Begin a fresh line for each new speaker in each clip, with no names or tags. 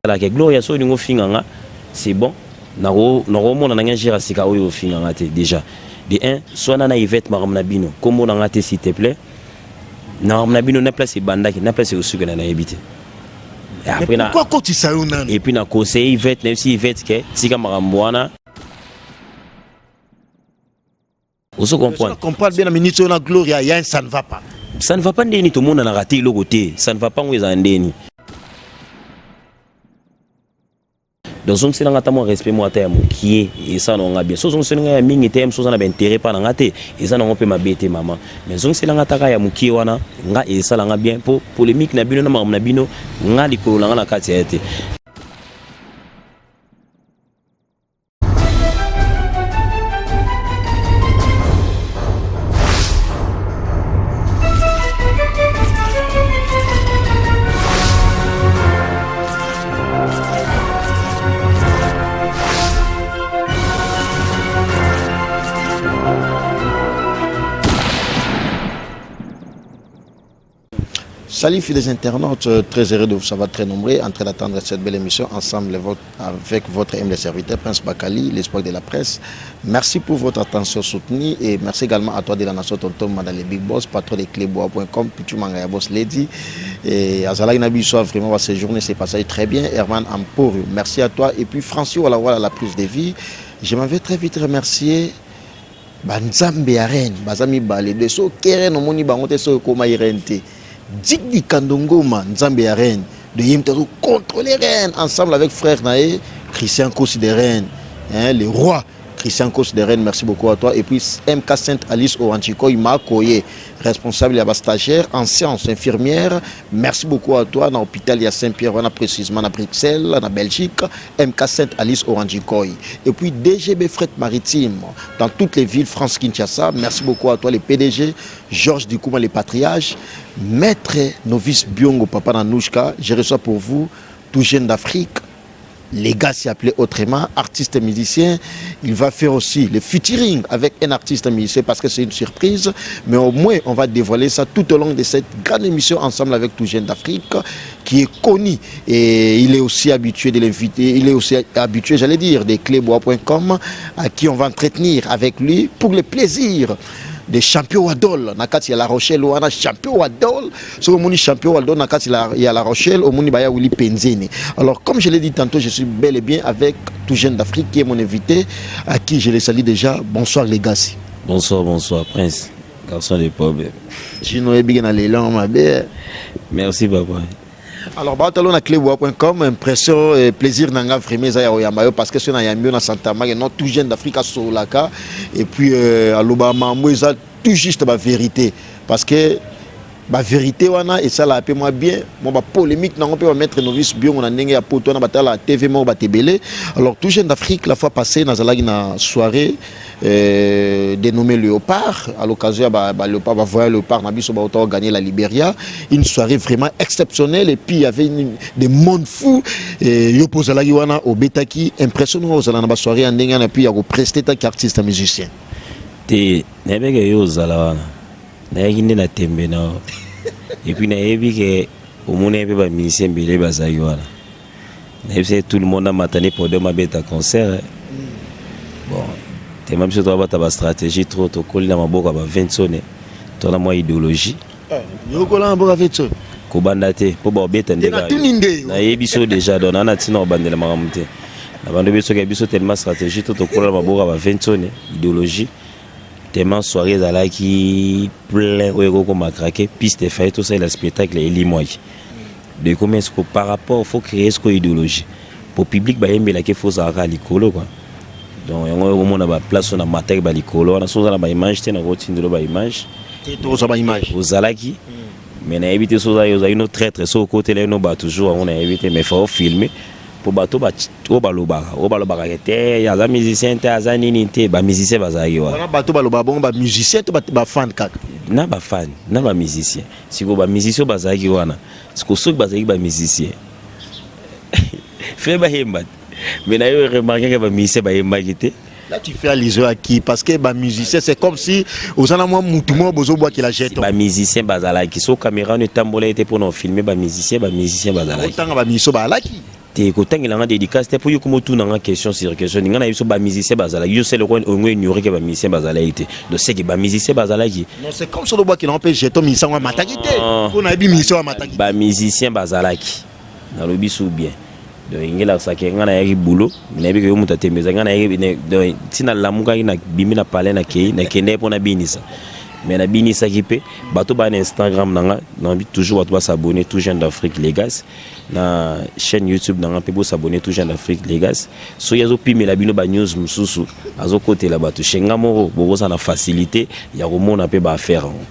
Ke Gloria, soki olingi ofinga nga, c'est bon, nakomona na ngai gere sika oyo ofinga nga te. Déjà de 1, swana na Yvette, makambo na bino, kombo na nga te, s'il te plaît. Na makambo na bino, na place ebandaki, na place ekosukela, nayebi te.
Après na pourquoi kotisa yo nanu?
Et puis na conseiller Yvette, nayebisi Yvette ke tika makambo wana. Ozo comprendre?
Comprendre bien na minute oyo na Gloria ya ça ne va pas.
Ça ne va pas ndeni? Tomonanaka te, eloko te. Ça ne va pas ngo ezala ndeni? Donc zongiselanga ata mwa respect mwa, ata ya mokie, esala nango nga bien. So ozongiselanga ya mingi te, moso oza na baintérêt mpa na nga te, eza nango mpe mabe te, mama, mais zongiselanga ata ya mokie wana, nga esalanga bien, mpo polémique na bino na makambo na bino, nga likolo na nga na kati ya ye te.
Salut fidèles internautes, très heureux de vous savoir très nombreux en train d'attendre cette belle émission ensemble avec votre humble serviteur Prince Bakali, l'espoir de la presse. Merci pour votre attention soutenue et merci également à toi de la nation Tonton Madame le Big Boss, patron de Clébois.com, Pichu Mangaya Boss Lady. Et Azalaki na biso, vraiment, cette journée s'est passée très bien. Herman Amporu, merci à toi. Et puis Francis Wala la prise de vie. Je m'en vais très vite remercier banzambe ya reine, baza mibale de soki reine omoni bango te, soki ekóma ye reine te. Dikdi Kandongoma, nzambe ya reine de ye moto azocontrôle reine ensemble avec frère na ye Christian Kosi de reine, hein, le roi Christian Kos de Rennes, merci beaucoup à toi. Et puis MK Sainte Alice Oranchikoy Makoye, responsable ya stagiaire en sciences infirmières. Merci beaucoup à toi. Dans l'hôpital il y a Saint-Pierre, on a précisément à Bruxelles, en Belgique, MK Sainte Alice Oranchikoy. Et puis DGB Fret Maritime, dans toutes les villes France Kinshasa. Merci beaucoup à toi, les PDG, Georges Dikouma, les patriarches, Maître Novice Biongo, Papa Nanouchka. Je reçois pour vous, tout jeune d'Afrique, les gars s'y appelaient autrement, artiste et musicien. Il va faire aussi le featuring avec un artiste musicien parce que c'est une surprise. Mais au moins, on va dévoiler ça tout au long de cette grande émission ensemble avec tout jeune d'Afrique qui est connu. Et il est aussi habitué de l'inviter, il est aussi habitué, j'allais dire, des clébois.com à qui on va entretenir avec lui pour le plaisir des champions Wadol na kati ya La Rochelle wana. Champion Wadol, soki omoni champion Wadol na kati ya La Rochelle, omoni baya Willy Penzeni. Alors, comme je l'ai dit tantôt, je suis bel et bien avec tout jeune d'Afrique qui est mon invité, à qui je les salue déjà. Bonsoir les gars.
Bonsoir, bonsoir Prince, garçon de problème.
Chino ebiki na lelo mabe.
Merci papa.
Alors baotalo na cleboa.com, impression et plaisir nanga vraiment eza ya koyamba yo, parce que soki nayambi yo na santamake non, tout jeune d'Afrique asololaka et puis aloba mambo eza tout juste bavérité, parce que bavérité wana esalaka mpe mwa bien, mwa bapolémique nango mpe bamaître novice Biongo na ndenge ya poto wana batala TV moko bato ebele. Alors tout jeune d'Afrique, la fois passée nazalaki na soirée dénommé Léopard, à l'occasion ya ba Léopard, bavoya Léopard na biso bauta gagner la Libéria, une soirée vraiment exceptionnelle et puis il y avait des mondes fous et yo mpo ozalaki wana, obetaki. Impression noko ozala na basoirée ya ndenge wana, puis ya koprester taki artiste musicien?
Te, nayebeke yo ozala wana, nayaki nde na tembe na yo et puis nayebi ke omoni mpe bamusicien ebele bazalaki wana. Nayebi tout le monde amata ni podium, abeta concert. Bon, tema biso toabata bastratégie trop, tokoli na maboko ya ba20 sone, tona mwa idéologie.
Yokola na mboka 20 sone?
Kobanda te mpo baobeta nde.
Natuni nde.
Nayebi so déjà, donc naa na ntina kobandela makambo te na bando biso soki biso tellement stratégie to tokola na maboko ya ba20 sone, idéologie. Tellement soirée ezalaki plein oyo ekokoma craquer piste, efai tosalela spectacle elimwaki. De combien est-ce que par rapport faut créer ce idéologie pour public bayembelaki, faut ozalaka likolo quoi. Donc yango oyo omona baplace oyo na mataki balikolo wana, so oza na baimage te, nakotindelo baimage.
Tozwa baimage.
Ozalaki, mais nayebi te so ozalaki no traître, so okotela ye no bato jour yango, nayebi te, mais faut filmer mpo bato oyo balobaka, oyo balobaka te aza musicien te, aza nini te, bamusicien bazalaki wana.
Wana bato balobaka bongo, bamusicien to bafan kaka?
Na bafan na bamusicien. Sikoyo bamusicien oyo bazalaki wana, sikoyo soki bazalaki bamusicien fe bayemba te, mais na yo remarquer ke bamusicien bayembaki te.
Là, tu fais allusion à qui? Parce que bah, musicien, c'est comme si aux en moi mutu mo bozo bois qu'il a jeton.
Bamusicien bazalaki, so caméra no etambola ete mpona ofilme bamusicien, bamusicien bazalaki.
Otanga ba musicien ba laki.
Te, kotangela nga dédicace te, mpo yo koma otuna nga question sur question. Nga na biso bamusicien bazalaki, yo sele ongo ignoré ke bamusicien bazalaki te. Donc c'est que bamusicien bazalaki.
Non, c'est comme ça, obwaki nango mpe jeton, musicien ngo amataki te, mpo nayebi musicien oyo amataki.
Bamusicien bazalaki, nalobi su bien. Donc engelakisaki nga nayaki boulot, nayebi ke yo moto atembeza nga nayaki. Donc ntina lamukaki, nabimi na palais, nakei, nakendaki mpo nabinisa, mais nabinisaki mpe bato baa na Instagram na nga. Nabi toujours bato bas'abonner, Tout Jeune d'Afrique Legas, na chaîne YouTube na nga mpe bos'abonner, Tout Jeune d'Afrique Legas. Soki azopimela bino banews mosusu, azokotela bato chez nga moko, bokozala na facilité ya komona mpe baaffaire yango,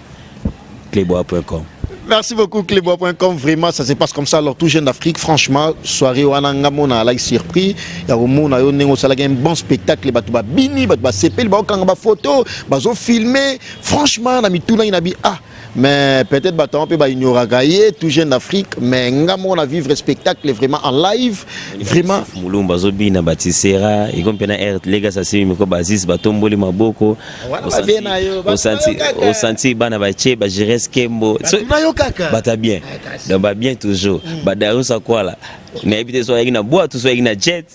cleboa.com.
Merci beaucoup, cleboa.com. Vraiment, ça se passe comme ça. Alors, Tout Jeune d'Afrique, franchement, soirée wana nga mona la surpris. Ya komona yo ndenge osalaki un bon spectacle, bato babini, bato basepeli, baokanga bafoto, bazofilmer. Franchement, na mituna na bi ah, mais peut-être bato mpe baignoraka ye, Tout Jeune d'Afrique, mais nga moko na vivre spectacle vraiment en live. Vraiment.
Mulumba azobina, batisera eko mpe na Air Legas, asimi miko bazis, batomboli maboko.
Wana bavie na yo, bato
Osanti
na yo kaka.
Osanti bana batie bagires kembo.
Bato na yo kaka.
Bata bien. Donc babien toujours, badarius akwala, nayebi te so ayaki na bwato, so ayaki na jet.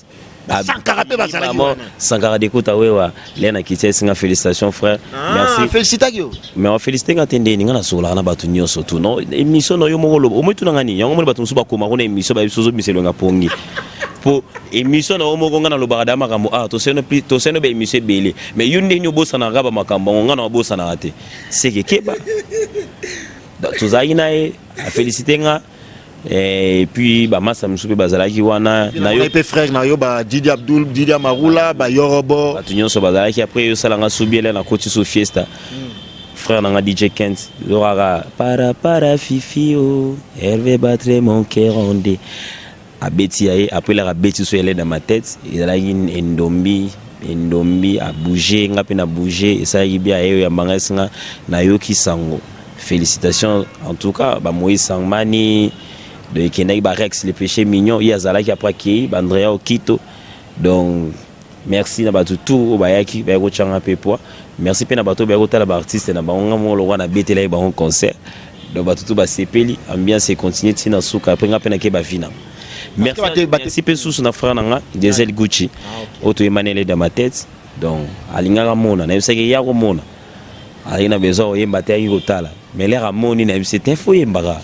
Sankara mpe bazalaki
Maman,
wana.
Sankara Dekuta wewa le na kiti esinga, félicitation frère. Merci.
Félicitaki yo.
Mais ofélicité nga te, ndeni nga nasololaka na bato nyonso tu. Non, émission na yo moko oloba, omoi tunanga nini yango, moni bato mosusu bakoma kuna émission, bayebi sozo bimiselo nga pongi po émission na yo moko. Nga nalobaka da makambo, ah, toseno ba émission ebele, mais yo ndeni obosanaka bamakambo yango, nga na obosanaka te, seke keba. Donc, tozalaki na ye, afélicité nga, et puis bamasa mosusu mpe bazalaki wana na yo.
Mpe frère na yo, ba Didi Abdul, Didi Amarula, bayorobo.
Bato nyonso bazalaki. Après yosalanga subiele, nakoti so fiesta, frère nanga DJ Kent loraka para para fifi o Hervé battre mon cœur en deux, abeti ya ye. Après laka abeti so ele dans ma tête, ezalaki endombi endombi, abouge, nga mpe na bouge, esalaki bien. Aye oyambanga, esinga nayoki sango, félicitation en tout cas. Bamoïse Sangmani, donc ekendaki, barex le péché mignon, ye azalaki, après akei, baandrea Okito. Donc merci na bato tout oyo bayaki, bayaki kotyanga mpe poids. Merci mpe na bato oyo bayaki kotala baartiste na bango. Nga moko lokwa nabetelaki bango concert, donc bato tout basepeli, ambiance econtinue ntina suka. Après nga mpe nake bavi nanga. Merci. Merci mpe susu na frère na nga Diesel Gucci, oyo toyemani dans ma tête. Donc alingaka mona, nayebisaki ya komona, azalaki na besoin koyemba te, ayaki kotala, mais l'heure amoni, nayebisi te fo oyembaka.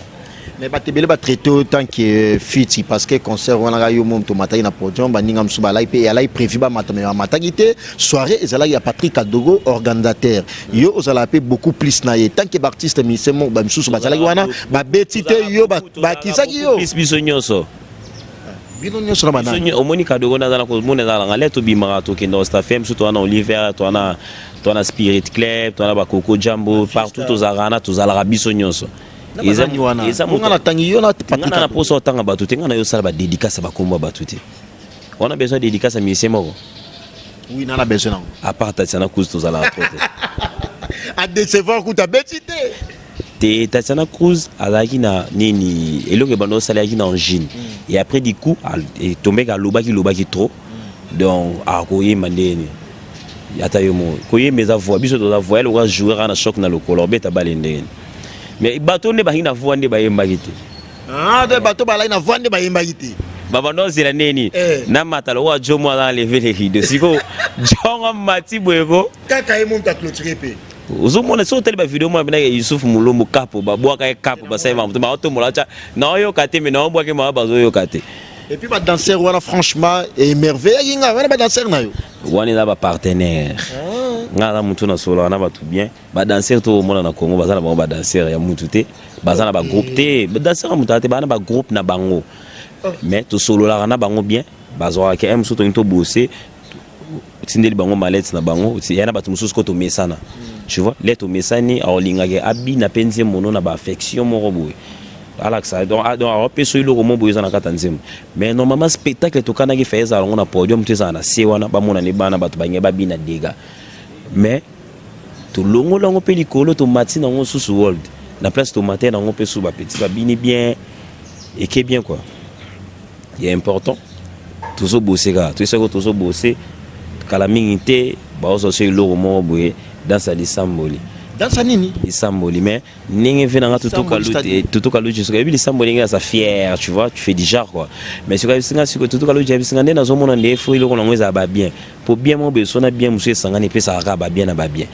Mais bato ebele batraite autant que fiti, parce que concert wana kaka yo mo tomataki na podium, baninga mosusu balaki mpe, eyalaki prévu bamata, mais bamataki te. Soirée ezalaki ya Patrick Kadogo, organisateur. Yo ozalaka mpe beaucoup plus na ye tant que baartiste musicien mo bamisusu bazalaki wana, babeti te, yo bakisaki yo.
Plus biso nyonso.
Bino nyonso na banani?
Omoni Kadogo, naza na komona, ezalaka le tobimaka, tokende Ostafem, mosusu toza na Oliver, toza na Spirit Club, toza na bakoko Jambo, partout tozalaka wana, tozalaka biso nyonso.
Eza wana nga natangi yo na
Nga na posa otanga bato te, nga na yo osala badédicace ya bakombo ya bato te. Wana besoin dédicace ya musicien moko?
Oui, nana besoin nango.
À part Tatiana Cruz, tozalaka trop te.
Adécevoir kuta, abeti te.
Te, Tatiana Cruz azalaki na nini, eloko ebanda osala, ayaki na angine et après du coup etombeki, alobaki lobaki trop, donc akoyemba ndeni? Ata yo moko koyemba eza voix, biso toza voix lokola joueur kaka na choc na lokolo, obeta bale ndeni? Mais bato nde bazalaki na voix nde bayembaki te.
Ah, de bato balaki na voix nde bayembaki te.
Babanda ozela ndeni namata lokola jo mo aza na lever le rideau, sikoyo jongo mati boyeko.
Kaka ye moto aclôture mpe.
Ozomona soki otali bavideo mona mpenaka Yusuf Mulombo kapo, babwaka ye kapo, basali mamoto baotombola tya, naoyoka te, me naobwaki mawa, bazoyoka te.
Et puis badanser wana, franchement, émerveillaki nga wana, badanser na yo.
Wana eza bapartenaire. Nga aza mutu nasololaka na bato bien. Badanser to omona na Congo, baza na bango badanser ya mutu te, baza na bagroupe te, badanser ya mutu te, baza na bagroupe na bango, mais tosololaka na bango bien. Bazwaka ke mosusu tolingi tobose, otindeli bango malete na bango, ya na bato mosusu ko tomesana, tu vois, le tomesani, aolingaki abina mpe nzembo no na baaffection moko boye, alakisa. Donc aopesa eloko mo boye eza na kati ya nzembo. Mais normalement spectacle tokanaki fa ezala yango na podium to ezala na se wana, bamonani bana bato bange babina dega, mais tolongola yango mpe likolo, tomati nango susu world na place, tomate nango mpe susu, bapeti babini bien, eke bien quoi. Ya important, tozobose kaka, toyesaki tozobose kala mingi te, baozwa so eloko moko boye, danse ya lisamboli.
Danse nini?
Lisamboli, mais ndenge ve nanga
Lisamboli, c'est-à-dire?
Tutu Kaluji, soki oyebi lisamboli ndenge aza fier, tu vois, tu fais du genre quoi. Mais soki ayebisinga sikoyo, Tutu Kaluji ayebisinga nde nazomona nde fo eloko nango ezala babien, po bien moko boye so na bien mosusu esangani, epesaka kaka babien na babien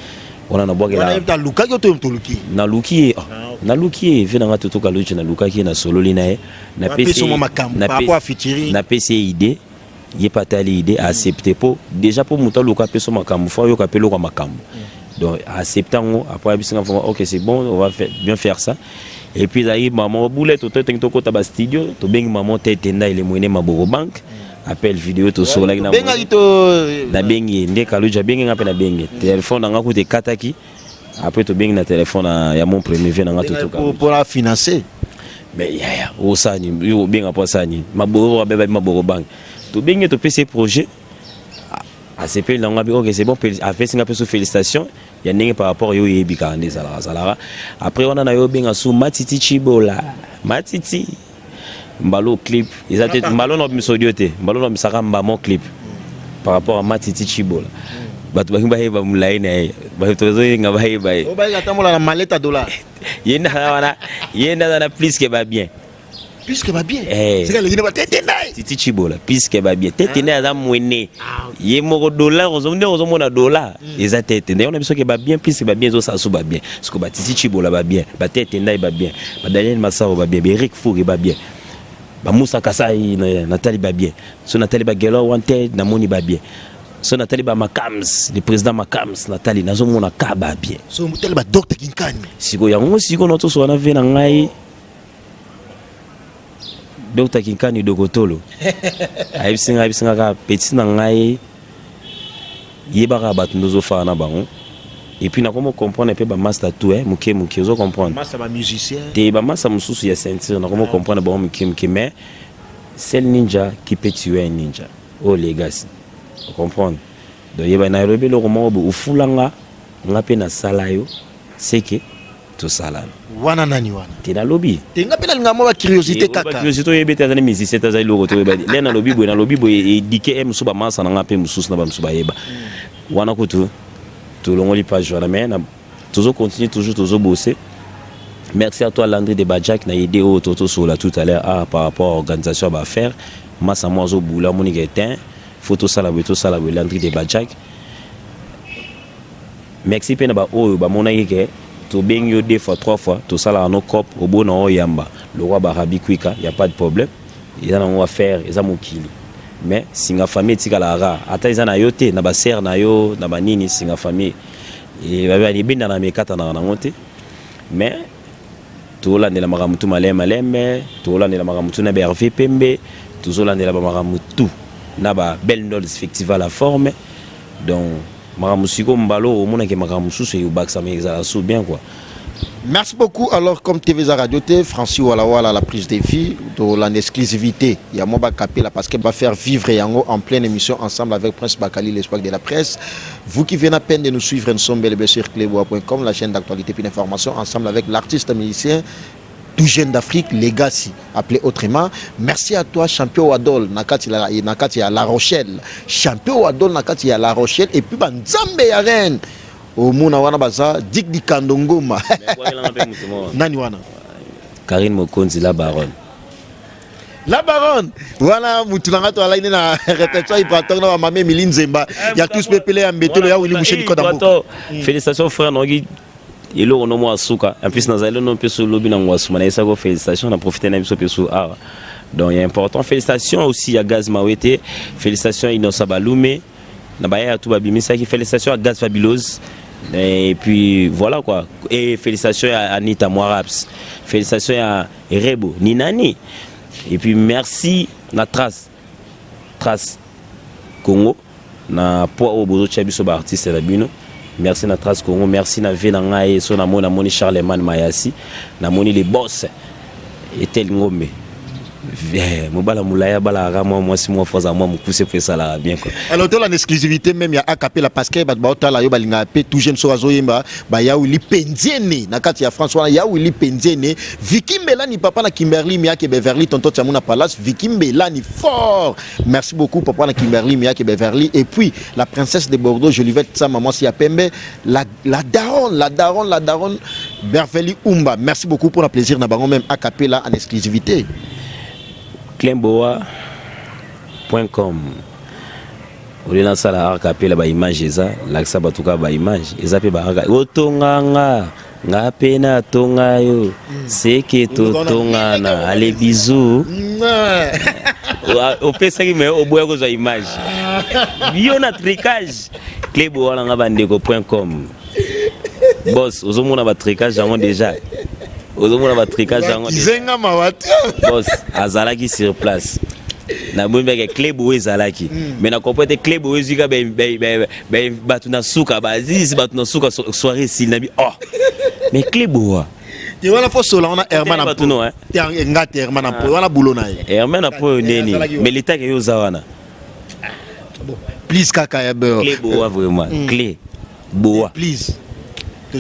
wana.
Wana
Nabwakela.
Ye alukaki yo to yo toluki?
Naluki ye, ah, naluki ye, ve nanga Tutu Kaluji, nalukaki ye, nasololi na ye.
Apesi yo mwa makambo par rapport à featuring.
Napesi ye idée, ye mpe atali idée, accepte, po déjà mpo moto aluka apeso makambo, fo ayoka mpe eloko ya makambo. Donc accepte yango. Après abisinga vraiment: «Ok, c'est bon, on va faire, bien faire ça.» Et puis ezalaki mama bule tototengi, tokota bastudio, tobengi mama tete nda elemwene maboko banque, appel vidéo, tosololaki na
Bengaki to?
Nabengi ye nde Kaluji abengi nga mpe, nabengi telefone na nga kuta ekataki. Après tobengi na telefone ya mon premier vie na nga, totoka.
Mpona financer.
Mais yaya, osala nini? Yo obenga mpo asala nini? Maboko abebabi maboko banque. Tobengi ye, topesi ye projet, asepeli nango, abi: «Ok, c'est bon.» Apesi nga mpe so félicitation ya ndenge par rapport yo oyebi kaka nde ezalaka azalaka. Après wana na yo obenga su Matiti Chibola, Matiti Mbalo clip eza te, Mbalo na biso audio te, Mbalo na bisaka mbamo clip par rapport à Matiti Chibola. Bato bangi bayeba molai na ye, bato tozoyenga bayeba ye.
Obayeka tambola na maleta dollar.
Ye nde aza wana, ye nde aza na plus que babien.
Puisque babien.
Eh.
Sika elengi na batete nai.
Titi Chibola puisque babien tete nde aza mwene ye moko dollar nde ozomona dollar eza tete nde wana. Biso ke babien puisque babien ezosala so babien siko batiti Chibola babien, batete ndai babien, badaniel Masaro babien, baeric Fouri babien, bamusa Kasai natali babien so, natali bagelo wanted, namoni babien so, natali bamakams, le président Makams, natali nazomona ka babien.
So motali badocteur Kinkani.
Sikoyo yango sikoyo na tosoka na ve na ngai Dr Kinkani Dokotolo ayebisi ngai, ayebisi ngai kaka: «Petit na ngai, yebaka bato nde ozofaka na bango.» Et puis nakomo comprendre mpe bamaster tout moke moke, ozo comprendre.
Masa bamusicien.
Te, bamasa mosusu ya ceinture, nakomo comprendre bango moke moke. Mais seul ninja qui peut tuer un ninja oyo legacy, comprendre. Donc yeba nalobi eloko moko boye, ofulanga nga mpe nasala yo seke tosalana.
Wana nani wana?
Te, nalobi.
Te, nga mpe nalinga mwa bacuriosité kaka.
Curiosité, oyebi te, azali musicien te, azali eloko te. Oyeba nde nalobi boye, nalobi boye edike e mosusu bamasa na nga mpe mosusu na bamosusu bayeba wana kutu tolongoli page wana. Mais tozo continuer toujours, tozo bosser. Merci à toi, Landry de Bajak, na idée oyo totosola tout à l'heure, ah, par rapport à organisation ya baaffaire masa mo azobula amoniki etin, faut tosala boye, tosala boye. Landry de Bajak, merci. Mpe na baoyo bamonaki ke tobengi yo deux fois, trois fois, tosalaka no cop obona oyamba lokwa barabi kwika, y a pas de problème, eza nango affaire, eza mokili. Mais singa famille etikalaka kaka, ata eza na yo te, na basere na yo na banini, singa famille ebendana ma ekatanaka nango te. Mais tozolandela makambo tu maleme maleme, tozolandela makambo tu na ba Hervé Pembe, tozolandela bamakambo tu na ba Belle Ndols Festival à forme. Donc makambo sikoyo mbala oyo omonaki makambo mosusu eyobakisama, ezala so bien quoi.
Merci beaucoup. Alors, comme TVza Radio T, Francis Walla Walla, la prise de vie, de l'exclusivité, il y a Moba Kapela parce qu'elle va faire vivre Yango en pleine émission ensemble avec Prince Bakali, l'espoir de la presse. Vous qui venez à peine de nous suivre, nous sommes bel et bien sur cleboa.com, la chaîne d'actualité et d'information, ensemble avec l'artiste musicien tout jeune d'Afrique, Legacy, appelé autrement. Merci à toi, champion Wadol, nakati la, nakati ya La Rochelle. Champion Wadol, nakati ya La Rochelle, et puis, Nzambe ya reine. Omona wana baza dik dikando ngoma nani wana?
Karine Mokonzi, la baronne.
La baronne wana, mutu na nga to alai na répertoire ibrator na bamame Emili Nzemba ya tous pepele ya mbetolo ya Wili Musheni koda mboka.
Félicitations frère, naoki eloko no mwa suka. En plus nazali no mpe so lobi na ngwasuma nayesako félicitation na profite na biso mpe so awa. Donc il y a important, félicitations aussi à Gaz Mawete, félicitations à Inosa Balume na baya tout babimisaki, félicitations à Gaz Fabulouse et puis voilà quoi. Et félicitations à Anita Moiraps, félicitations à Rebo Ninani et puis merci na Trace, Trace Congo na poids oyo bozotia biso baartiste na bino. Merci na Trace Congo, merci na vie na ngai so namoni, namoni Charlemagne Mayasi, namoni les boss Etel Ngombe. Mobala molai abalaka mwa mwasi mwa fo azala mwa mokuse mpo esalaka bien quoi.
Alors tola na exclusivité même ya acapella, parce que bato baotala yo, balingaka mpe tout jeune soki azoyemba. Bayawili Penziene na kati ya France wana, Yawili Penziene, Viki Mbelani, papa na Kimberly Miake Beverly, tonton Tiamuna Palace, Viki Mbelani fort, merci beaucoup, papa na Kimberly Miake Beverly. Et puis la princesse de Bordeaux, Jolivette sa maman si ya pembe, la daronne, la daronne, la daronne Beverly Umba, merci beaucoup pour la plaisir na bango même acapella en exclusivité.
Clemboa.com olie nasala acapella, baimage eza lakisa bato kaka, baimage eza mpe baaka otonganga nga mpe natonga yo seke totongana. Ale bizu opesaki me oboya kozwa image yo na tricage. Clebo wana nga bandeko .com boss, ozomona batricage yango déjà, ozomona batricage yango.
Zenga mawa te.
Boss azalaki sur place, nabomi club oyo ezalaki, mais na comprendre te club oyo ezwika bato na suka bazisi bato na suka soirée esili na bi. Oh, mais club owa
Te wana fo sola wana Herman.
Bato no.
Nga te, Herman na wana bulo na ye.
Herman na po neni, mais l'état ke yo oza wana.
Please kaka ya
be. Clé boa, vraiment clé boa.
Please.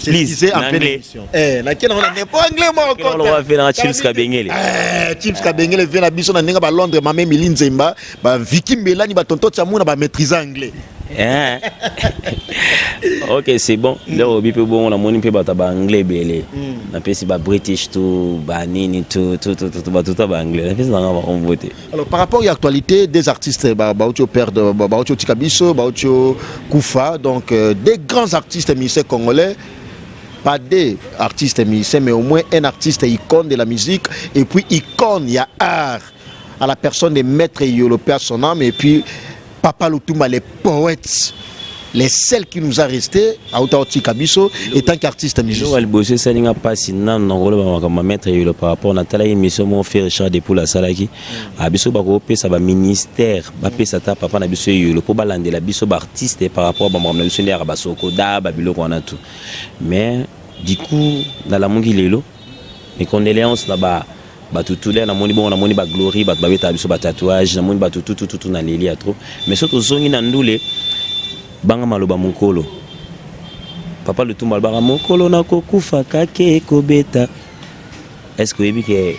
Please, en pleine émission. Eh, na kena wana po anglais moko.
Kolo wa na Chips Kabengele.
Eh, Chips Kabengele ve na biso na ndenge ba Londres, mame Mili Nzemba, ba Vicky Mbelani, ba tonton Tsamuna ba maîtriser anglais.
Eh. Ok, c'est bon. Lero obi mpe bongo namoni mpe bato ya baanglais ebele. Napesi babritish to banini to bato ta baanglais, napesi nanga bakombo te.
Alors, par rapport à l'actualité des artistes, bauti perdre, bauti tika biso, bauti kufa, donc des grands artistes musiciens congolais, pas des artistes musiciens, mais au moins un artiste icône de la musique et puis icône ya art, à la personne de Maître Yolo, à son âme, et puis Papa Lutumba, les poètes, les seuls qui nous a resté auta otika biso en tant qu'artiste musicien.
Eloko ya liboso esalinga mpasi nanu na koloba makambo ya Maître Yolo, par rapport natalaki émission moko Frère Richard Depoul asalaki, biso bakopesa baministère, bapesa ata papa na biso Yolo mpo balandela biso baartiste par rapport bamakambo na biso nde yaka basokoda babiloko wana tout. Mais du coup nalamuki lelo, mes condoléances na ba bato tule namoni bongo, namoni baglorie, bato babetaka biso batatouage, namoni bato tutututu na leli ya trop. Mais so tozongi na ndule, banga maloba mokolo Papa Lutumba alobaka mokolo nakokufa kake ekobeta. Est ce que oyebi ke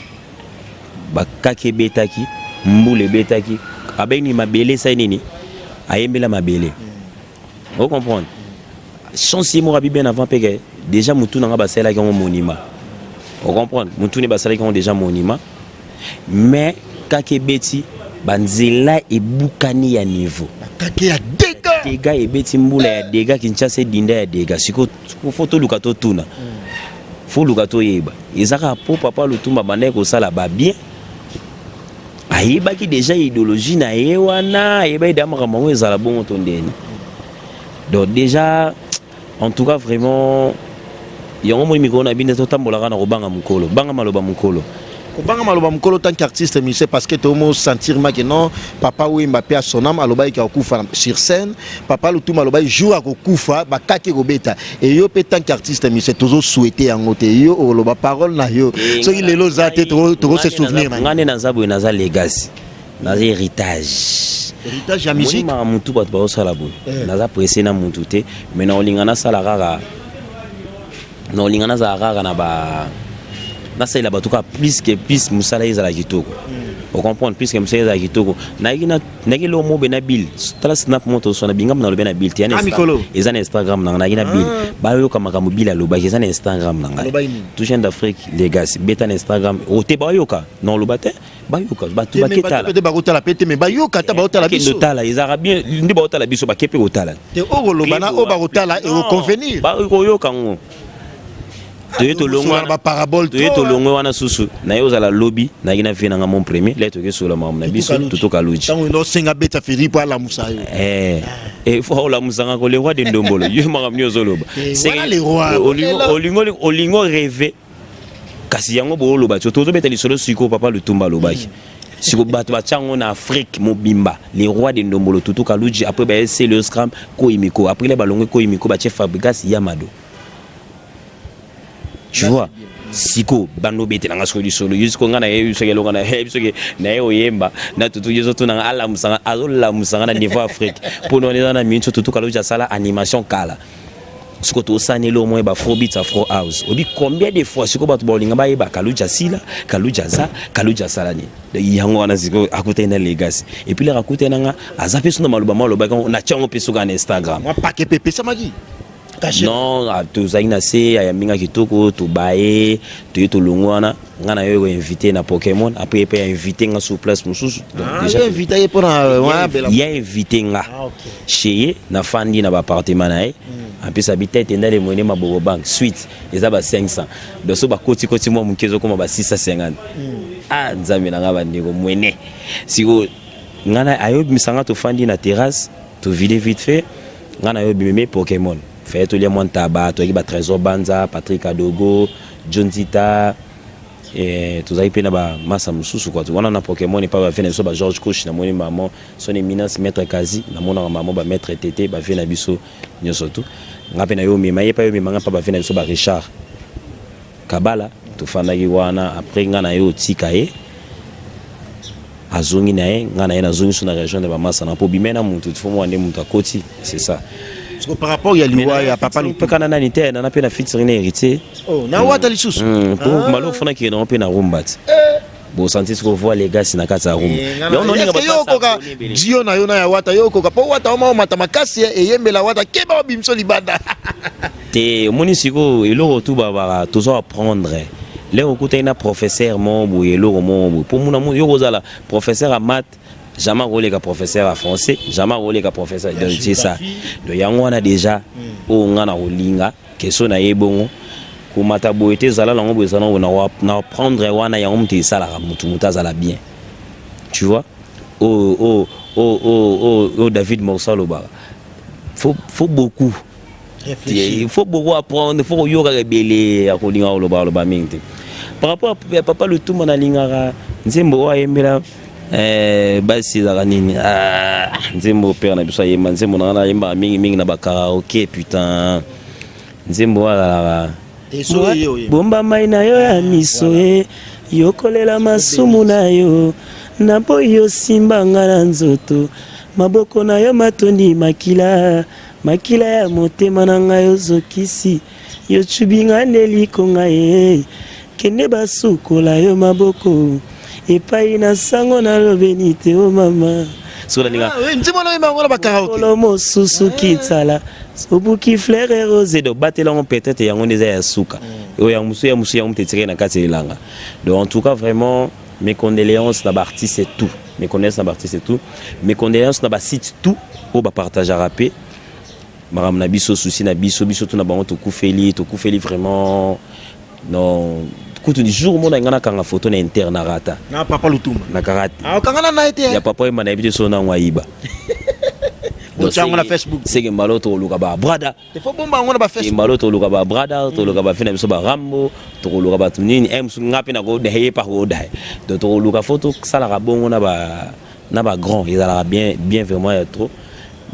bakaki ebetaki, mbula ebetaki, abengi mabele esali nini, ayembela mabele? Ocomprendre chance ye moko abi bien avant mpe ke déjà motu nanga basalelaki yango monument. Ocomprendre, motu ne basalaki yango déjà monument, mais kaka ebeti, banzela ebukani ya niveau.
Kake ya dégâts.
Dégâts ebeti, mbula ya dégâts, Kinshasa edinda ya dégâts. Sikoyo fo toluka totuna, fo luka toyeba eza kaka mpo Papa Lutumba bandaki kosala babien, ayebaki déjà idéologie na ye wana, ayebaki deya makambo yango ezala bongo to ndeni. Donc déjà, en tout cas vraiment, yango moni mikolo na bino totambolaka na kobanga mokolo, banga maloba mokolo.
Kobanga maloba mokolo tant qu'artiste musicien, parce que tomo sentir ma que non, Papa Wemba pe à son âme alobaki akokufa sur scène, Papa Lutumba alobaki jour akokufa bakaki kobeta. Et yo mpe tant qu'artiste musicien, tozo souhaiter yango te. Yo oloba parole na yo, soki lelo oza te, toko se souvenir na
Nga nde naza boye, naza legacy, naza héritage.
Héritage ya musique.
Monimaka mutu bato bazosala boye, naza pressé na mutu te, mais na olinga nasala kaka, na olinga nazala kaka na ba nasalela bato kaka plus que plus mosala ezala kitoko. Ocomprendre, plus que mosala ezala kitoko. Nayaki eloko moko boye na bill, tala snap moko tozoswana bingambo, nalobi na bill te.
Ah, mikolo.
Eza na Instagram na ngai. Nayaki na bill, bayoka makambo bill alobaki, eza na Instagram na ngai.
Alobaki nini?
Tout jeune d'Afrique Legacy, beta na Instagram o te, bayoka na oloba te, bayoka bato baketala.
Peut-être bakotala pe te, mais bayoka ata baotala
Bakende
biso.
Otala ezalaka bien nde baotala biso, bake mpe kotala.
Te, oyo koloba na oyo bakotala ekoconvenir.
Bakoyoka ngo toye tolongwe
Wana baparabole.
Toye tolongwe wana susu na ye ozala lobi, nayaki na vie nanga mon premier lai, toke sola makambo na biso tutuka luji.
Ntango osenga beta Feri mpo alamusa yo.
Eh, fo olamusanga ko le roi de ndombolo, yo makambo nini ozoloba?
Eh, wana le roi.
Olingo rêve, kasi yango booloba ti tozobeta lisolo sikoyo. Papa Lutumba alobaki siko bato batya yango na Afrique mobimba, le roi de ndombolo Tutu Kaluji, après baye Celeo Scram Koyimiko, après le balongwe Koyimiko, batie Fabrigas Yamado, tu vois. Siko bando obetelanga sikoyo lisolo yo, siko ngai nayebi soki eloko nayebi soki naye oyemba na Tutu. Yo ozotunanga, alamusanga, azolamusanga na niveau Afrique mpo wana eza na minute. Tutu Kalonji asala animation kala. Siko tosaneli au moins baafrobeat, afro house obi combien de fois. Siko bato baolinga bayeba Kaluji asila, Kaluji aza, Kaluji asala nini. Yango wana sikoyo akutani na Legacy et puis lere akutani nanga aza mpe so na maloba malobaki na tiango mpe soka na Instagram.
Pake mpe epesamaki.
Non, tozalaki na se, ayambi nga kitoko, tobaye, toye, tolongo wana. Nga na yo koinvite na Pokémon, après mpe ainvite nga sur place mosusu.
Donc déjà invité ye mpona
ya invité nga chez ye, nafandi na baappartement na ye. En plus abi tete ndale mwene maboko bank suite eza ba 500, donc so bakotikoti mwa moke ezokoma ba 650. Ah, Nzambe na nga, bandeko, mwene sikoyo nga na ayobimisa nga, tofandi na terrasse, tovide vite fait. Nga na yo bimeme Pokémon faye, tolia mwa ntaba, toyaki batrésor Banza, Patrick Adogo, John Zita, tozalaki mpe na bamasa mosusu kwa wana na Pokémon epa bave na biso ba George Coach. Namoni mama son éminence maître Kazi, namonaka mama bamaître Tete, bave na biso nyonso tu. Nga mpe na yo omema ye, mpe yo omema nga mpa bave na biso ba Richard Kabala. Tofandaki wana. Après nga na ye otika ye, azongi na ye, nga na ye nazongi so na région de bamasa na mpo bime na mutu fo mwa nde mutu akoti, c'est ça.
Par rapport ya liwa ya papa.
Mpe kana nani te, nana mpe na featuring na Héritier.
Oh, na wata lisusu.
Po malo fona kende nango mpe na rumba ti bosanti siko voi Legasi na kati ya rumba.
Yo okoka dio na yo na ya wata, yo okoka mpo wata oma omata makasi eyembela wata keba obimiso libanda.
Te, omoni sikoyo eloko tu babaka tozo apprendre lero okutani na professeur moko boye, eloko moko boye mpo muna yo kozala professeur ya math, jamais akoleka professeur ya français, jamais akoleka professeur. Donc c'est ça. Donc yango wana déjà oyo nga na kolinga question na ye bongo komata boye te, ezala nango boye, ezala nango na apprendre wana. Yango moto esalaka motu, moto azala bien, tu vois. Oyo oyo David Morsa alobaka, faut beaucoup, il faut beaucoup apprendre, faut koyokaka ebele ya kolinga koloba koloba mingi te. Par rapport ya papa Lutumba, nalingaka nzembo oyo ayembela basi, ezalaka nini nzembo père na biso ayemba? Nzembo nanga nayembaka mingimingi na bakaraoke, putain, nzembo oyo azalaka bomba mai na yo ya miso e yokolela masumu na yo, naboyi osimbanga na nzoto, maboko na yo matondi makila, makila ya motema na ngai ozokisi, yocubinga nde likonga ye, kende basukola yo maboko epai na sango nalobeni te o mama.
Kolo
mosusu kitsala obuki fleur rose. Donc batelango peut-être yango nde eza ya suka oyo ya mosu, ya mosu yango moto etikali na kati ya elanga. Donc en tout cas vraiment mes condoléances na baartiste et tout, mes condoléances na baartiste et tout, mes condoléances na basite tout oyo bapartageaka mpe makambo na biso, souci na biso, biso to na bango. Tokufeli, tokufeli vraiment. Non, kutu jour mona nga nakanga photo na interne rata.
Na papa Lutumba?
Nakanga.
Okanga na ye te?
Ya papa oyemba, nayebi te so nango ayiba.
Otiango na Facebook.
Seke mbalo tokoluka babrada.
Faut bomba yango na bafacebook.
Mbalo tokoluka babrada, tokoluka bafe na biso barambo, tokoluka bato nini mosu nga mpe nakoda ye pa koda. Donc tokoluka fo tosalaka bongo na ba na bagrand, ezalaka bien bien vraiment ya trop.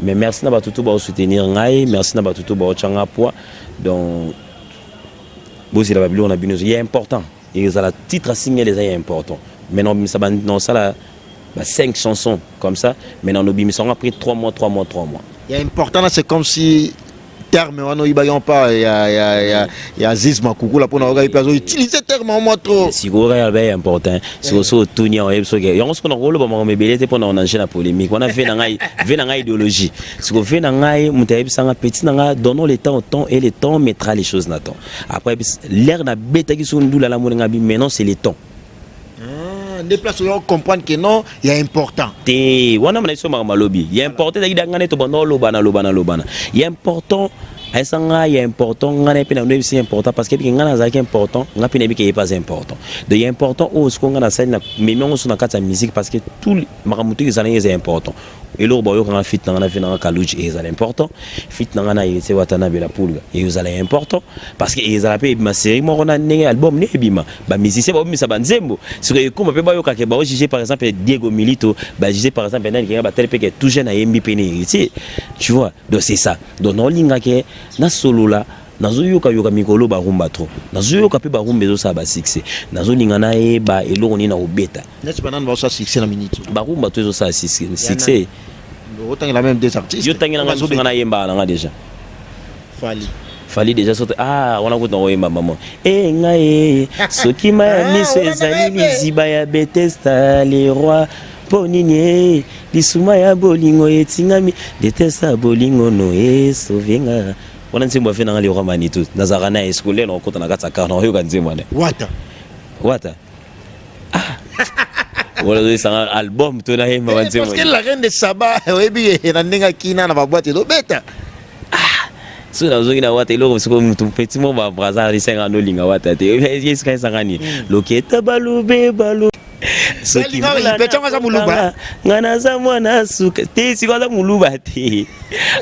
Mais merci na bato to baosoutenir ngai, merci na bato to baotyanga poids. Donc bozela babiloko na bino ya important, ezala titre single, eza ya important. Mais nobimisa, nosala ba 5 chansons comme ça, mais nobimisa yango après 3 mois, 3 mois, 3 mois.
Ya important là, c'est comme si terme wana oyibaki mpa ya Aziz Makukula mpona oyoka mpe azoutilize terme mwa trop.
Sikoyo kaka ya important, sikoyo so otuni yango, oyebi soki yango sikoyo nakoloba makambo ebele te mpona onange na polémique wana. Ve na ngai, ve na ngai idéologie, sikoyo ve na ngai moto ayebisanga petit na ngai: donnons le temps au temps et le temps mettra les choses na temps. Après l'air nabetaki soki ndula namoni ngai bi maintenant c'est le temps.
Nde place oyo comprendre que non, ya important.
Te, wana mana biso makambo alobi ya important ezalaki da ngai nde tobanda olobana lobana lobana ya important. Ayesa ngai ya important, ngai na mpe na noyebisi important parce que ebiki ngai nazalaki important, ngai mpe nayebi ke ye pas important. Donc ya important oyo sikoyo ngai nasali na memi yango so na kati ya musique parce que tout makambo toki ezalaki eza important. Eloko bayokanga feat na ngai na ve nanga Kaluji ezala important, feat na ngai na Héritier Watanabe la Pulga ezala important parce que ezala mpe ebima série moko na ndenge album ne ebima, bamusicien baobimisa banzembo. Sikoyo ekoma mpe bayokake baojuge par exemple Diego Milito, bajuge par exemple nani kenga batali mpe ke tout jeune ayembi mpe ne Héritier, tu vois. Donc c'est ça. Donc naolingake nasolola. Nazoyokayoka mikolo barumba trop, nazoyoka mpe barumba ezosala basuccès. Nazolinga nayeba eloko nini na kobeta.
Neti banani baosala succès na minute?
Barumba to ezosala succès.
Otangela même des artistes.
Yo tangelanga mosu, nga nayembaka nanga déjà.
Fali.
Fali déjà sote. Ah, wana kuta koyemba mama e ngai soki ma ya miso ezali liziba ya Betesta le roi, mpo nini e lisuma ya bolingo etingami detesta bolingo no esauve nga. Wana nzembo afe nanga le roi Manitou, nazalaka na escolaire, na kokota na kati ya car, na koyoka nzembo wana.
Wata.
Wata, ah, wana ozoyesanga album to nayemba banzembo.
Parce que la reine de Saba, oyebi na ndenge akina na baboîte ezobeta.
Soki nazongi na Wata, eloko sikoyo mutu petit mo babraza esenga nolinga Wata te, esika esanga nini loketa balube balu.
Soki aza moluba.
Nga naza mwana suka te, sikoyo aza moluba te,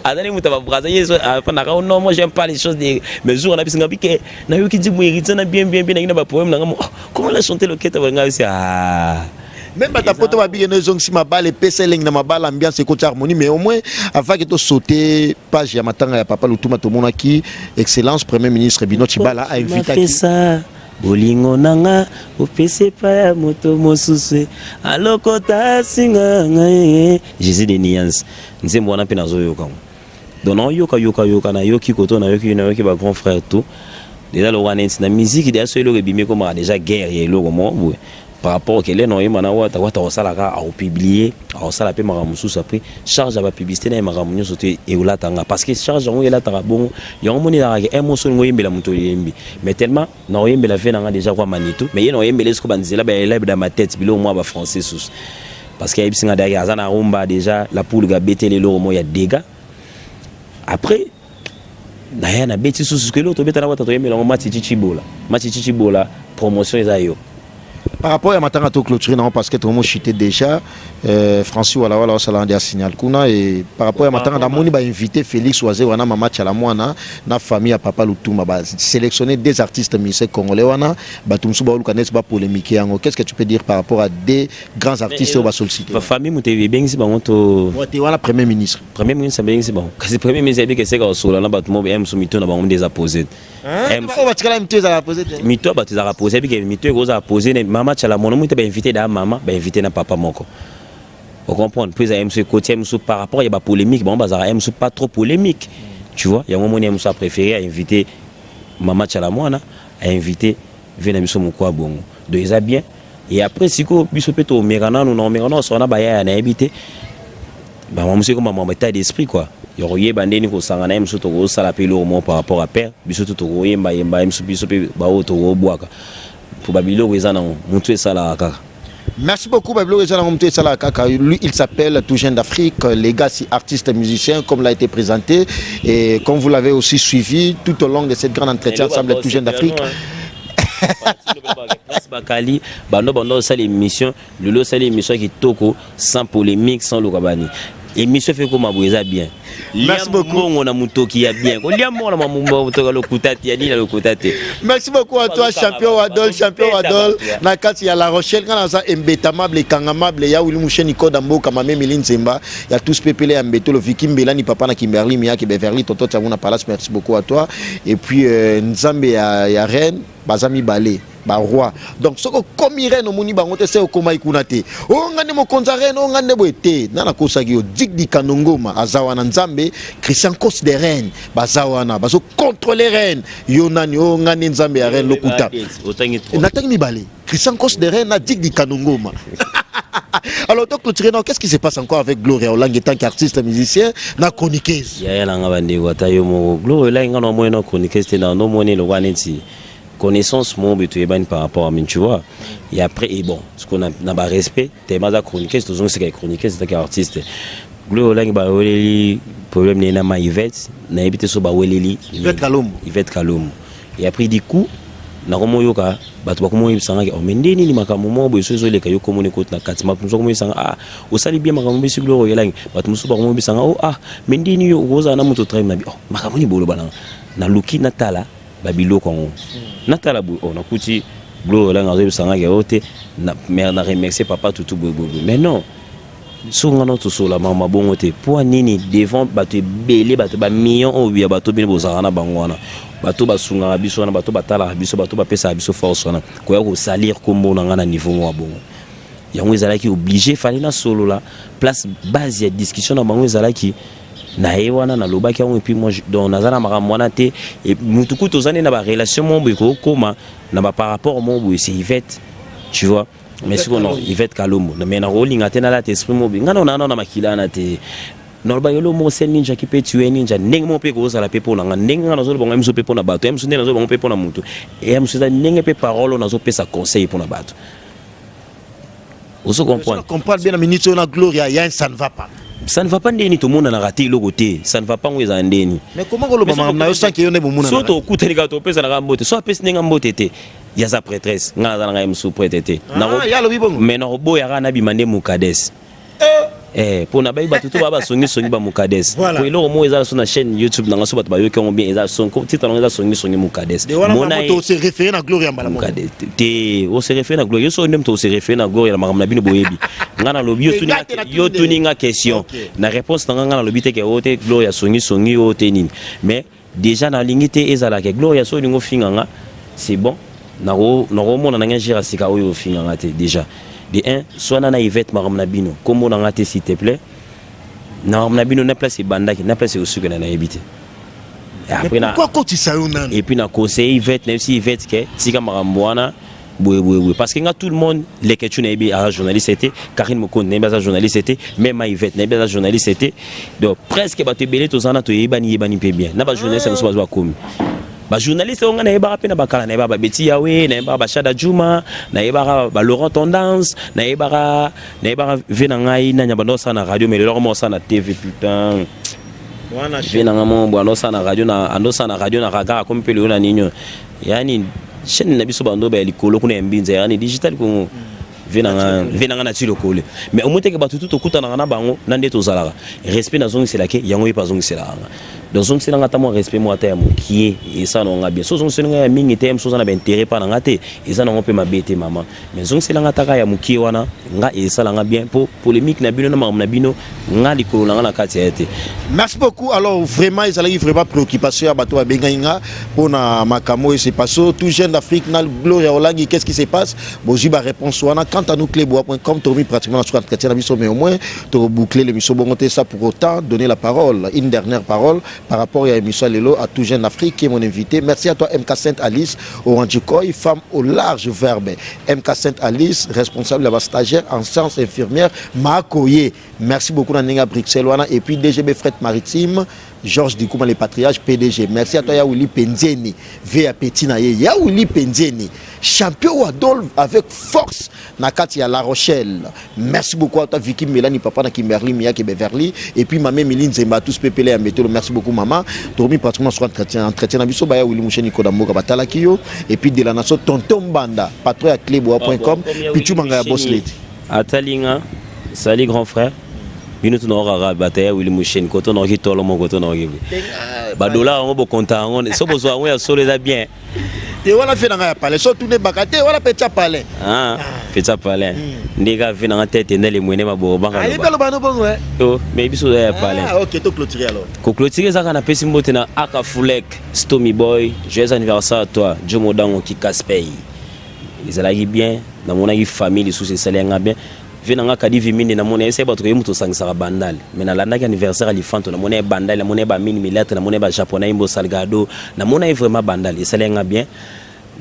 azali moto ya babraza. Ye afandaka: "Oh non, moi j'aime pas les choses de." Mais jour wana bisinga bike nayoki nzembo héritier na bien bien bien, nangi na bapoème nanga mo: "Oh, comment la chanter loketa nga bisi?" Ah.
Même bato poto babike no ezongisi mabala, epesa elengi na mabala, ambiance ekoti, harmonie. Mais au moins, avant ke tosauter page ya matanga ya papa Lutuma, tomonaki excellence premier ministre Bino Tshibala ainvitaki.
Mafesa bolingo nanga opesi epai ya moto mosusu, alokota asinga ngai Jésus de nuance. Nzembo wana mpe nazoyoka ngo, donc naoyoka yoka yoka, nayoki koto, nayoki nayoki bagrand frère tout déjà lokola neti na musique déjà. So eloko ebimi, ekomaka déjà guerre ya eloko moko boye par rapport kele na oyemba na Wata. Wata akosalaka, akopublier, akosala mpe makambo mosusu. Après, charge ya bapublicité na ye, makambo nyonso te eolatanga, parce que charge yango elataka bongo. Yango moni ezalaka un moso olingo oyembela moto oyembi, mais tellement na oyembela ve nanga déjà kwa Manitou, mais ye na oyembela esiko banzela baélève dans ma tête, biloko mwa bafrançais susu, parce que ayebisi nga derrière aza na rumba déjà la poule gabeteli eloko moko ya dégâts. Après naya nabeti susu eloko tobeta na Wata, toyembela yango Mati Chichibola, Mati Chichibola, promotion eza yo.
Par rapport à matanga, to clôturer non, parce que tout le monde chuté déjà, Francis wala wala osala ndia signal kuna. Et par rapport à matanga, namoni ba invité Félix Oise wana, mama Tshala Mwana na famille ya papa Lutuma, ba sélectionner des artistes musiciens congolais wana. Bato mosusu baoluka neti ba polémique yango. Qu'est-ce que tu peux dire par rapport à des grands artistes oyo basollicité?
Famille moto ebengisi bango to?
Te, wana premier ministre.
Premier ministre abengisi bango, kasi premier ministre ayebi keseka kosola na bato mo mosusu, mito na bango nde eza posé.
Oyo batikala mito ezalaka posé te.
Mito ya bato ezalaka posé, ebike mito ekozala posé. Mama Tshala Mwana moi te, bainvité da mama, bainvité na papa moko, ocomprendre? Mpo ezala mosu ekoti mosu par rapport ya bapolémique, bango bazalaka mosu pas trop polémique, tu vois. Yango moni mosu apréféré ainvité mama Tshala Mwana, ainvité ve na biso moko ya bongo. Donc eza bien. Et après sikoyo biso mpe tomeka nanu na omeka nanu osoka na bayaya, nayebi te, bamama mosu ekoma mama état d'esprit quoi, ya koyeba ndeni kosanga na ye mosusu, tokosala mpe eloko moko par rapport à père biso to tokoyembayemba ye mosusu, biso mpe baoyo tokobwaka po babiloko eza nango motu esalaka kaka.
Merci beaucoup, Bablo. Lui, il s'appelle Tout Jeune d'Afrique, Legacy artiste musicien, comme l'a été présenté. Et comme vous l'avez aussi suivi tout au long de cette grande entretien ensemble, Tout Jeune d'Afrique.
Bakali bando bando osala émission lelo, osala émission ya kitoko, sans polémique, sans luka bani. Émission fe koma boye, eza bien.
Merci beaucoup.
Mbongo na motoki ya bien, kolia mbongo na motoki ya lokuta te, ya nini na lokuta te.
Merci beaucoup à toi, champion Wadol, champion Wadol. Na kati ya La Rochelle, quand ça embetamable kangamable ya Willy Moucheni Koda Mboka Mame Milin Nzemba, ya tous pepele ya Mbetolo Vicky Mbelani papa na Kimberly Miyaki Beverly Toto Tchamuna Palace, merci beaucoup à toi. Et puis Nzambe ya reine, bazami balé baroi, donc soki okomi reine, omoni bango te, se okomai kuna te. O nga nde mokonzi ya reine, o nga nde boye te. Na nakosaki yo dik dikando ngoma aza wana, Nzambe Christian Cos de reine baza wana, bazocontrôle reine. Yo nani? O nga nde Nzambe ya reine, lokuta. Natangi mibale, Christian Cos de reine na dik dikando ngoma. Alors, donc, clôturer, qu'est-ce qui se passe encore avec Gloria Olangi en tant qu'artiste musicien, na chroniqueuse?
Yaya nanga, bandeko, ata yo moko Gloria Olangi, nga na omoni na chroniqueuse te, na nomoni eloko neti connaissance moko boye toyebani par rapport à mine, tu vois. Et après, et bon, ce qu'on a na barespect tellement aza chroniqueuse, tozongisaka chroniqueuse etaki artiste. Gloria Olangi baweleli problème na ye na ma Yvette, nayebi te so baweleli.
Yvette Kalombo.
Yvette Kalombo. Et après, du coup, nakomoyoka bato bakomoyebisangaki: "Oh, mais nde nini makambo moko boye so ezoleka yo komona ekoti na kati?" Bato mosusu bakomoyebisanga: "Ah, osali bien makambo besi Gloria Olangi." Bato mosusu bakomoyebisanga: "Oh, ah, mais nde nini yo okozala na moto trai na bi?" Oh, makambo nini boloba nanga? Naluki natala babiloko yango, natala boye, oh, nakuti Gloria Olangi azoyebisangaki oyo te na remercier papa Tutu boye boye boye. Mais non, soki nga na tosola makambo bongo te, mpo nini devant bato ebele, bato bamillion oyo ya bato bino bozalaka na bango wana? Bato basungaka biso wana, bato batalaka biso, bato bapesaka biso force wana, koya kosalir kombo na nga na niveau moko ya bongo, yango ezalaki obligé, fallait nasolola. Place base ya discussion na bango ezalaki na ye wana, nalobaki yango. Et puis moi, donc naza na makambo wana te. Mutu kutu toza nde na barelation moko boye, kokóma na bapar rapport moko boye, c'est Yvette, tu vois. Mais sikoyo non, Yvette Kalombo, mais nakolinga te nalata esprit moko boye. Ngai na na makila wana te. Naloba eloko moko se ninja ki mpe tue ninja, ndenge moko mpe kozala mpe mpo na nga, ndenge nga nazoloba ngo miso mpe mpo na bato ya miso, nde nazoloba ngo mpe mpo na motu ya mosu, eza ndenge mpe parole oyo nazopesa conseil mpo na bato. Ozo comprendre?
Comprendre bien na minute oyo na Gloria ya ça ne va pas.
Ça ne va pas ndeni? Tomonanaka te, eloko te. Ça ne va pas ngo ezala ndeni?
Mais comment koloba makambo na yo sans que yo nde bomona?
So tokutani kaka, topesanaka mbote. So apesi ndenge mbote te, yaza prêtresse, ngai naza na ngai mosu prêtre te.
Ya alobi bongo.
Mais nakoboyaka nabima nde mokades. Mpo na bayi bato to baa basongisongi bamokades. Po eloko moko eza so na chaîne YouTube nanga, so bato bayoki yango bien, eza titre nango eza Songisongi Mokades.
Se référé na Gloria mbala moko.
Te, ose référé na Gloria, yo so nde moto ose référé na Gloria na makambo na bino boyebi. Nga nalobi, yo tuni nga question, na réponse na nga, nga nalobi te ke oyo te Gloria songisongi, oyo te nini. Mais déjà nalingi te ezalaka Gloria so olingi ofinga nga, c'est bon, nakomona na nga gere sika oyo ofinga nga te. Déjà de 1, swana na Yvette, makambo na bino, kombo na nga te, s'il te plaît. Na makambo na bino, na place ebandaki, na place ekosukela, nayebi te.
Pourquoi kotisa yo nani?
Et puis na conseiller Yvette, nayebisi Yvette ke tika makambo wana boye boye boye, parce que nga, tout le monde, Leketu nayebi aza journaliste te, Karine Mokonzi nayebi aza journaliste te, même Yvette nayebi aza journaliste te. Donc presque bato ebele toza na toyebani yebani mpe bien na bajournaliste mosusu bazo bakomi bajournaliste oyo. Ngai nayebaka mpe na bakala, nayebaka babeti yawe, nayebaka bashada Juma, nayebaka balaurent Tendance, nayebaka ve na ngai nani bando osala na radio, mais lelo mo osala na TV. Putain, ve na ngai mo bo ando osala na radio, ando osala na radio na ragar, akomi mpe lelo na nini yani chaîne na biso bando baya likolo kuna ya Mbinza, yani Digital Congo. Ve na nga na ti lokole, mais omoi teke bato tu tokutanaka na bango na nde tozalaka respect, nazongiselake yango, ye mpe azongiselaka nga. Donc zongiselanga ata mwa respect moko, ata ya mokie, esa na nga bien. So ozongiseli nga ya mingi te, mosu oza na baintérêt mpa na nga te, eza nango mpe mabe te, mama. Mais zongiselanga ata ya mokie wana, nga esalanga bien, mpo polémique na bino na makambo na bino, nga likolo na nga na kati ya ye te.
Merci beaucoup. Alors vraiment, ezalaki vraiment préoccupation ya bato babengai nga mpona makambo oyo se passe, tout jeune d'Afrique na Gloria Olangi. Qu'est-ce qui se passe? Bozwi baréponse wana. Quant à nous, cleboa.com, tokomi pratiquement na suka entretien na biso, mais au moins toboucler l'émission bongo te ça pour autant donner la parole, une dernière parole par rapport à l'émission lelo, à tout jeune d'Afrique qui est mon invité. Merci à toi, MK Sainte Alice Orange, femme au large verbe, MK Sainte Alice, responsable de la stagiaire en sciences infirmières Makoye. Merci beaucoup na ndenge Bruxelles wana. Et puis DGB Fret Maritime, Georges Dikouma, le patriarche PDG. Merci à toi, Yaouli Penzeni, VAP na ye, Yaouli Penzeni, champion Adolphe avec force na kati ya La Rochelle. Merci beaucoup à toi, Vicky Melani, papa na Kimberly Miyake Beverly, et puis maman Méline Zemba, tous pepele ya Metolo. Merci beaucoup, maman. Tomi pratiquement sur entretien na biso baya Willy Moucheni Koda Mboka batalaki yo, et puis de la nation, Tonton Banda, patron ya cleboa.com, Pichu Manga ya Boss Lady.
Atalinga, salut grand frère. Bino tuna bato ya Willy Musheni, koto naoki tolo moko to naoki badola yango, bokonta yango so bozwa yango ya solo, eza bien.
Te, wana fe na ngai ya palais, so tune baka te, wana pe tia palais.
Ah, fe tia palais nde kaka fe na nga tete nde lemwene maboko baka.
Ayebi aloba no bongo.
Oh, mais biso oza ya palais.
Ah, ok, to clôturer alors.
Koclôturer eza kaka napesi mbote na Aka Fulek Stomy Boy, joyeux anniversaire à toi. Jo Modango Kikaspey, ezalaki bien, namonaki famille lisusu, esali yanga bien. Ve na nga Kadi Viminde, namoni ayebisaki bato koye moto osangisaka Bandale, mais nalandaki anniversaire ya Lifanto, namoni ye Bandale, namoni ye bamini milatre, namoni ye bajaponais Imbo Salgado, namoni ye vraiment Bandale, esali yanga bien.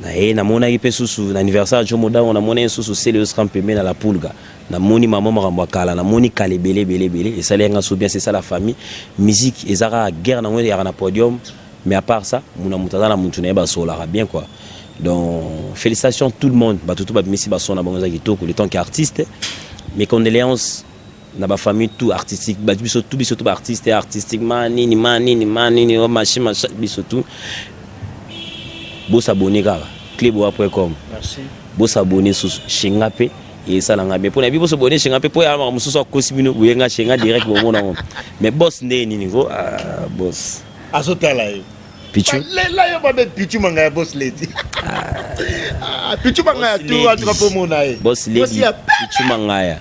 Na ye namonaki mpe susu na anniversaire ya Jo Modango, namoni ye susu Sele Osram pembe na La Pulga, namoni mama makambo ya kala, namoni kala ebele ebele ebele, esali yanga so bien. C'est ça la famille. Musique eza kaka guerre nango eyaka na podium, mais à part ça, muna moto aza na motu na ye, basolaka bien quoi. Donc félicitations tout le monde, bato to babimisi bason na bango, eza kitoko. Le temps qu'artiste, mes condoléances na bafamille tout artistique, bato biso tout, biso tout baartiste artistiquement, nini ma nini ma nini o machine macha, biso tout bosabone kaka cleboa.com.
Merci.
Bosabone susu shenga mpe esalanga bien mpona yebi bosabone shenga mpe mpo ya makambo mosusu akosi bino boyenga shenga direct bomona ngo. Mais boss nde nini ko? Ah, boss.
Azotala ye.
Pichu.
Lela yo babe Pichu Mangaya boss lady. Ah, Pichu Mangaya tu atuka po mona ye.
Boss lady Pichu Mangaya.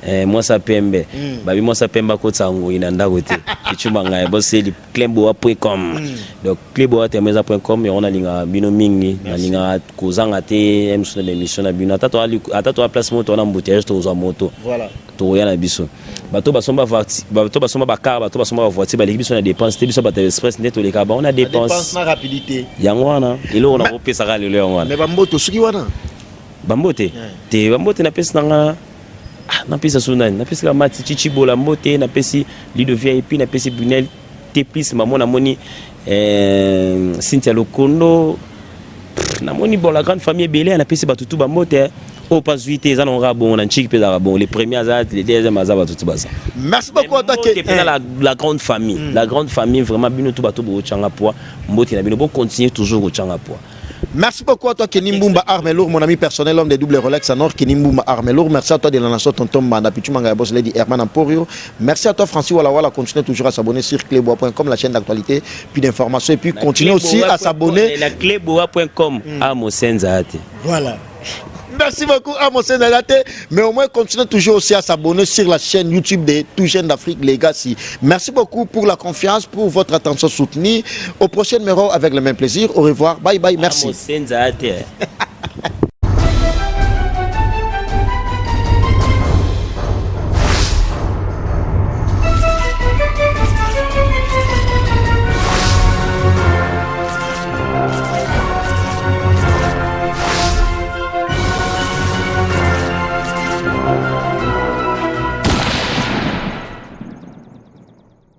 Eh, mwasa pembe. Babi mwasa pembe akotisa ngoi na ndako te. Pichu Mangaya boss lady cleboa.com. Donc cleboa temeza.com yango nalingaka bino mingi, nalingaka kozanga te mosusu na baémission na bino. Ata toa place moko toa na embouteillage, tokozwa moto.
Voilà.
Tokoya na biso. Bato basomba bato basomba bacar, bato basomba bavoiture, baleki biso na dépense te. Biso bato ya express nde toleka bango na
dépense na rapidité.
Yango wana eloko na kopesaka lelo yango wana.
Mais bamboto soki wana.
Bambote te, bambote napesi nanga, ah, napesa so nani? Napesaka Mati Chichibola mbote, napesi Lido VIP, napesi Brunel T plus mamo, namoni Cynthia Lokondo, namoni bon la grande famille ebele. Napesi bato tu bambote. Oyo mpa zwi te, eza nango kaka bongo na ntiki mpe ezalaka bongo. Le premier aza, le deuxième aza, bato tu baza.
Merci beaucoup.
Atake mpena la grande famille, la grande famille vraiment. Bino tu bato bokotyanga poids, mbote na bino, bocontinue toujours kotyanga poids.
Merci beaucoup à toi, Kenny Mbumba Armelour, mon ami personnel, homme des doubles Rolex en or, Kenny Mbumba Armelour. Merci à toi de la nation, Tonton Manda, Pichu Manga, Boss Lady Herman Emporio. Merci à toi, Francis Walla. Continuez toujours à s'abonner sur cleboa.com, la chaîne d'actualité, puis d'information. Et puis continuez aussi à s'abonner.
La cleboa.com, à Mosenza.
Voilà. Merci beaucoup à Zalate. Mais au moins, continuez toujours aussi à s'abonner sur la chaîne YouTube de Tout Jeune d'Afrique Legacy. Merci beaucoup pour la confiance, pour votre attention soutenue. Au prochain numéro, avec le même plaisir. Au revoir. Bye bye. Merci.
Amo Zalate.